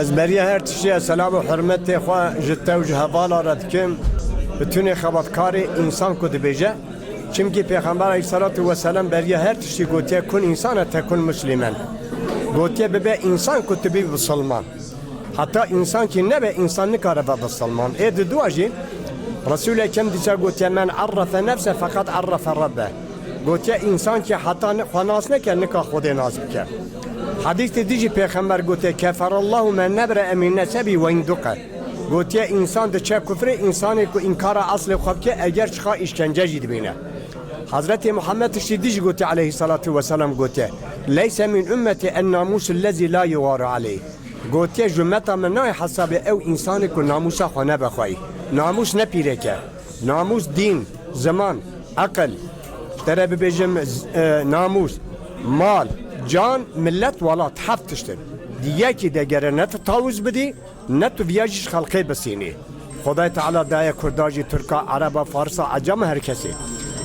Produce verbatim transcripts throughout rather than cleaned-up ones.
Ez beriya her tiştî selam û hurmetê xwe ji te û ji hevala re dikim. Bi tunê xebatkarê însan ku dibêje. Çimkî Pêxember aleyhissalatu vesselam beriya her tiştî gotiye, "Kun însane tekun muslimen." Gotiye, "Bibe însan ku tu bî bisilman." Heta însan kî nebe, însan nikare ve bisilman. Ê di dua jî Resûl Ekrem dîsa gotiye, "Men arrefe nefse feqad arrefe Rabbe." Gotiye, însan kî heta ni-, xwe nas neke, nika Xwedê nas bike. Hedîsê dî jî Pêxember gotiye, "Keferallahu men nebre'e min nesebî ve in duqe." Gotiye, însan diçe kufrê, însanê ku înkara eslê xwe bike, eger çiqa îşkence jî dibîne. Hezretê Muhammed tiştî dî jî gotiye aleyhissalatu vesselam gotiye, "Leyse min ümmeti en namusu lezî la yugaru aleyh." Gotiye, "Ji ummeta min nayê hesabê ew însanê ku namûsa xwe nebe xweyî." Namûs ne pîrek e. Namûs dîn, ziman, eqil, te re bibêjim, z-, e, namûs, mal, can, millet, welat, heft tişt in. Di yekî de gere ne tu tawuz bidî, ne tu viya jî ji xelqê bisînî. Xwedayê Teala daye Kurda jî, Tirka, Ereba, Farisa, Ecema, her kesê.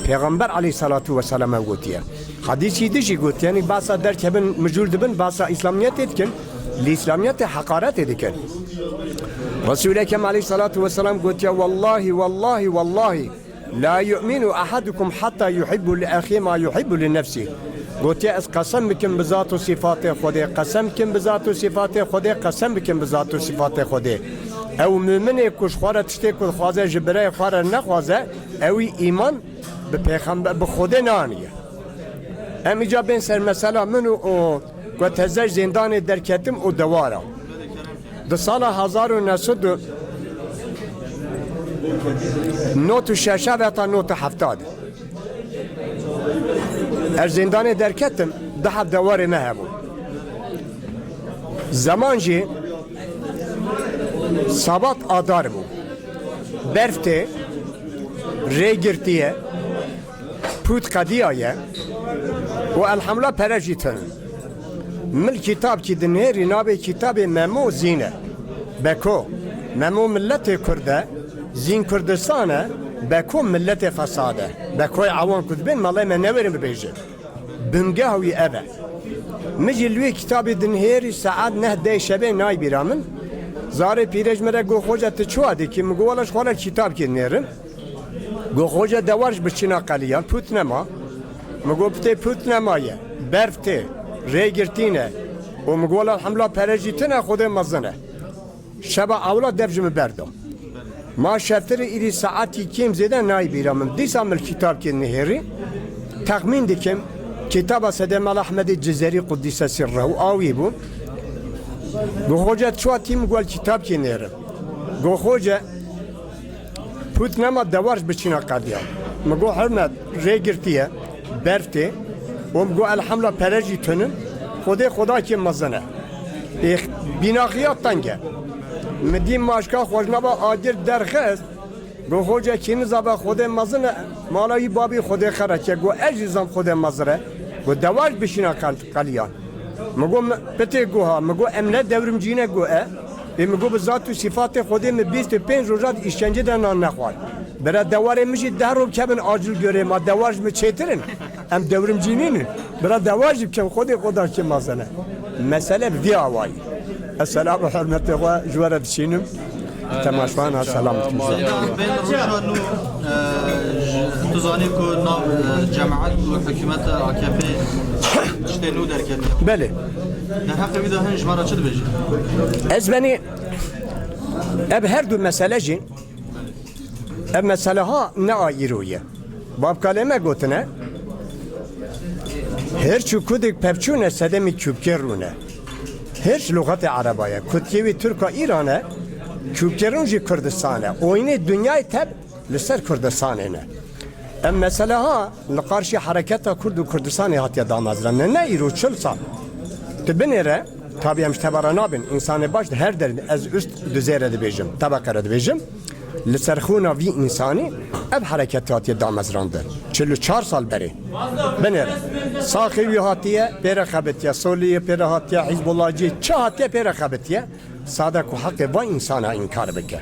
Pêxember aleyhissalatu vesselam ew gotiye. Hadîsî dî jî gotiye, yanî behsa derkevin, mijûl dibin, behsa îslamiyetê dikin, li îslamiyetê heqaretê dikin. Resûl Ekrem aleyhissalatu vesselam gotiye, "Wellahî, wellahî, wellahî, la yu'minu ahadukum hatta yuhibbu li ahî ma yuhibbu li nefsî." Gotiye, "Ez qesem bikim bi zat û sîfatê Xwedê, qesem bikim bi zat û sîfatê Xwedê, qesem bikim bi zat û sîfatê Xwedê. Ew muminê ku ji xwe re tiştê ku dixwaze ji birayê xwe re nexwaze, ewî îman bi pêxember, bi Xwedê naniye." Em îca bên ser mesela min û, û ku teze ji zêndanê derketim û dewara. Di sala hezar û neh sed û nod û şeş heta nod û heft de ez zêndanê derketim, du heb dewarê me hebû. Zeman jî sabat adar bû. Berf tê, rê girtiye, pût qediyaye û elhamdulillah pere jî tune. Min kitabkî dinêrî, navê kitabê Memo Zîn e. Beko, Memo milletê Kurd e, Zîn Kurdistan e, Beko milletê fesad e. Bekoyê ewan ku dibên, malê me newêrin bibêjin. Bingeh wî ev e. Min jî li wê kitabê dinihêrî saet neh deh şevê nayê bîra min. Zarê pîrê ji min re got, "Xoca, tu çawa dikî?" Min got, "Wela ji xwe re kitabkê dinêrim." Got, "Xoca, dewar ji biçîna qeliyan, pût nema." Min got, "Pitê, pût nemaye, berf tê, rê girtî ne." Û min got, "Wela elhamdulillah pere jî tune, Xwedê mezin e." Şeva ewla dev ji min berda. Ma şevtirê îrî saetî kêm zêde nayê bîra min. Dîsa min kitabkê nihêrî. Texmîn dikim, kitaba Sedê Mela Ehmedê Cizerî Qudîse Sirrehu awî bû. Got, "Xoca, tu çawa tî?" Min got, "Kitabkê nêrim." Got, "Xoca, pût nema, dewar ji biçîna qediya." Min got, "Hurmet, rê girtiye, berf tê." Û min got, "Elhamdulillah pere jî tunin. Xwedê Xwedakê mezin e." Ê, bînaxiya teng e. Min dî maşka xwejnava agir derxist. Got, "Xoca, kî nizabe Xwedê mezin e, mala wî babî Xwedê xereke." Got, "Ez jî zam Xwedê mezin e." Got, "Dewar ji biçîna qel-, qeliyan." Min got, "Mi-, pitê guha." Min got, "Em ne dewrimcî ne got e." Ê min got, "Bi zat û sîfatê Xwedê min bîst û pênc roja di îşkence de nan nexwar." Bira dewarê min jî deh roj kevin acil görê ma, dewar ji min çêtir in. Em dewrimcî nînin. Bira dewar jî bikin, Xwedê Xwedakê mezin e. Mesele bi vî awayî. Ez selam û hurmetê xwe ji we re dişînim. Temaşevan ha selam dikim. Zêde, bên roja nû, e, ji, tu zanî ku nav, e, cemaet û hikûmeta A K P tiştê nû derketiye. Belê. Derheqê wî de hin ji me re çi dibêjî? Ez benî ev her du mesele jî, ev mesele ha ne a îro ye. Babkalê me gotine, "Hirç û kudik pevçûn e, sedemî çûpkê rûn e." Hirç luxetê ereba ye. Kutkê wî Tirka Îran e, çûpkê rûn jî Kurdistan e. Oyunê dinyayê tep li ser Kurdistanê ne. Em mesela ha li qarşî hereketa Kurd û Kurdistanê hatiye damezrandin. Ne îro, çil sal. Tu binêre, tabî em ji te ve re nabin. Însanê baş di her der, ez üst düzey re dibêjim, tebeqe re dibêjim. Li ser xûna vî însanî ev hereket hatiye damezrandin. Çil û çar sal berê. Binêre. Saxê wî hatiye, pê re xebitiye. Soliyê pê re hatiye, Hizbullahcî, çi hatiye pê re xebitiye. Sade ku heqê va însana înkar bike.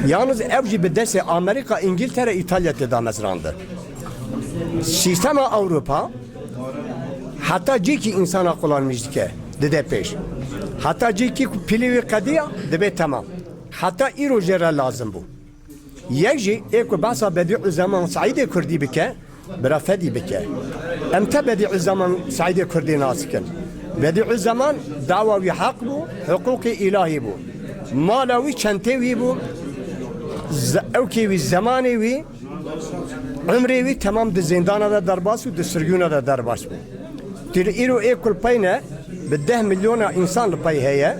Yalnız ev jî bi destê Amerîka, Îngiltere, Îtalya tê damezrandin. Sîstema Ewropa heta cîkî însana qulanmîş dike, dide pêş. Heta cihekî ku pîlê wî qediya, dibê temam. Heta îro jê re lazim bû. Yek jî ê ku behsa Bedîuzzeman Seîdê Kurdî bike, bira Fedî bike. Em te Bedîuzzeman Seîdê Kurdî nas dikin. Bedîuzzeman dawa wî heq bû, hiqûqê îlahî bû. Mala wî çentê wî bû, ze-, ewkê wî, zemanê wî, umrê wî temam di zîndana de derbas û di sirgûna de derbas bû. Tu li îro ê ku li pey ne, bi deh milyona însan li pey heye.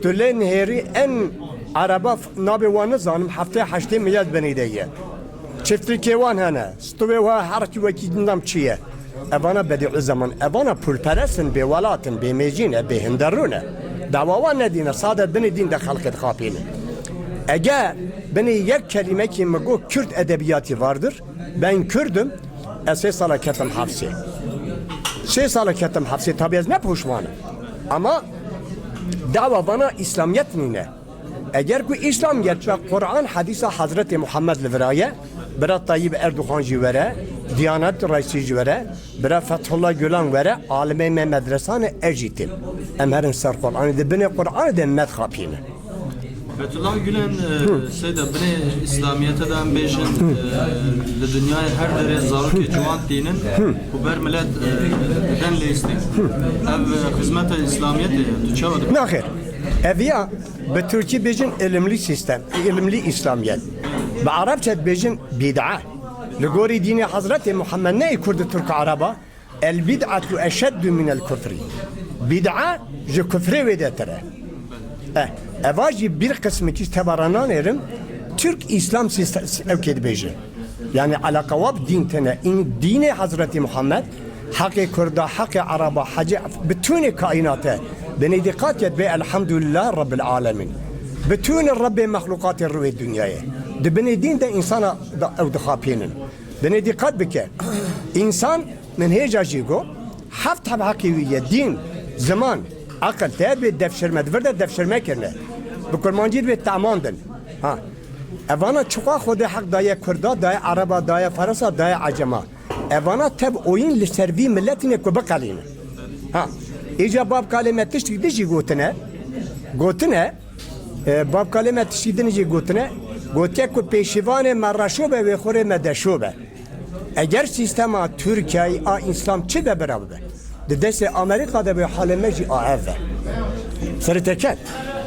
Tu lê nihêrî en ereba f-, nabê wan nizanim, heftê heştê milyar binê de ye. Çiftlikê wan hene, stûvê wan her ki wekî din çi ye. Evana Bedîuzzeman, evana pulperest in, bêwelat in, bêmêcî ne, bêhinderû ne. Dawa wan nedîne, sade binê dîn de xelkê dixapînin. Ege binê yek kelîmekî min got, Kürt edebiyatı vardır, ben Kürdüm, ez sê sala ketim hepsê. Sê sala ketim hepsê, tabi ez ne poşman im. Ama dawa vana İslamiyet nîne. Eger ku Îslamiyet ve Quran, hedîsa Hezretê Muhammed li vira ye, bira Tayyip Erdogan jî were, Diyanet Reîsî jî were, bira Fethullah Gülen were, alimê me medresanê ez jî têm. Em herin ser Quranê, di binê Quranê de em nedixapînin. Fethullah Gülen, e, Seyda, binê Îslamiyetê de em bêjin, e, li dinyayê her derê zarokê ciwan tînin û ber milet, e, didin lêstê. Ev, e, xizmeta Îslamiyetê ye. Tu çawa dibînî? Naxêr. Ev ya Bi Tirkî bêjin ilimli sistem, ilimli İslamiyet. Bi Arabçe dibêjin bid'a. Li gorî dînê Hezretê Muhammed ne ê Kurd û Tirk û Araba, el bid'atu eşeddu minel kufri. Bid'a ji kufrê wêdetir e. Eh, eva jî bir qismekî tebara nanêrim, Türk İslam sistem, ew kê dibêjin. Yani alaka wa bi dîn tine. În dînê Hezretî Muhammed, heqê Kurda, heqê Araba, hecê, bütünê kaînate. Binê dîqat yet bê Elhamdülillah Rabbil Alemin. Bütünê Rebbê mexlukatê rûyê dinyayê. Di binê dîn de însana da ew dixapînin. Binê dîqat bike. Însan, min hêja jî got, heft heb heqê wî ye. Dîn, ziman, aqil, te bê devşirme, di vir de devşirme kirine. Bi kurmancî dibê tamandin. Ha. Evana çiqa Xwedê heq daye Kurda, daye Ereba, daye Feresa, daye Ecema. Evana tev oyîn li ser vî miletîne ku biqelîne. Ha, îca Babkalê me tiştî din jî gotine, gotine, e, Babkalê me tiştî din jî gotine, gotiye ku pêşîvanê me reşo be, wê xurê me deşo be. Eger sîstema Tirkiyeyê a Îslam çi de bira bibe? Di destê Amerîka de be, halê me jî a ev be. Firteket.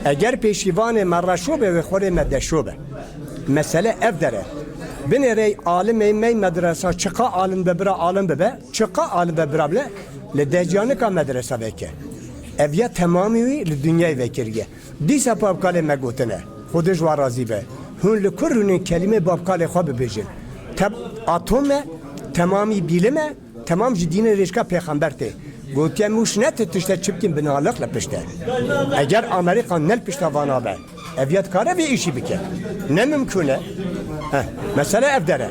Eger pêşîvanê me reşo be, wê xurê me deşo be. Mesele ev der e. Binêrê alimê me medresa çiqa alim be bira alim bibe, çiqa alim be bira bile, li dehcanika medresa veke. Ev ya temamî wî li dinyayê vekiriye. Dîsa Babkalê me gotine, Xwedê ji wan razî be. Hûn li kur rûnin kelîmê Babkalê xwe bibêjin. Te atom e, temamî bîlim e, temam ji dînê rêçka pêxember tê. Gotiye, mûş ne ti tişte çi bikîn binaliq li pişt e. Eger Amerîka ne li pişta vana be, ev ya dikare vê îşî bike. Ne mimkûn e. Heh, mesele ev der e.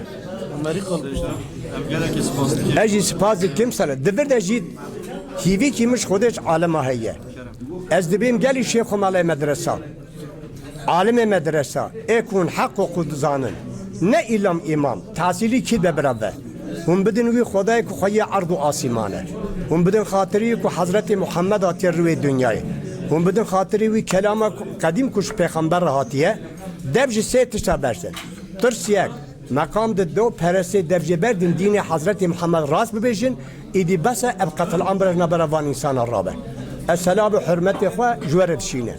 Amerîka. Em gelekî spas dikin. Ez jî spas dikim sana. Di vir de jî hîvîkî min ji Xwedê ji alema heye. Ez dibêm gelî şêx û malê medresa. Alimê medresa, ê ku hûn heq û qûd dizanin, ne îlam îmam, tehsîlî kî de bira be. Hûn bidin wî Xwedayê ku xweyê erd û asîman e. Hûn bidin xatirî wî ku Hezretê Muhammed hatiye rûyê dinyayê. Hûn bidin xatirî wî kelama ku, qedîm ku ji pêxember re hatiye, dev ji sê tişta bersin. Tirs yek, meqam di do, perestê dev jê berdin dînê Hezretê Muhammed rast bibêjin, îdî bes e ev qetilam bira ji navbera van însana rabe. Ez selam û hurmetê xwe ji we re dişîne.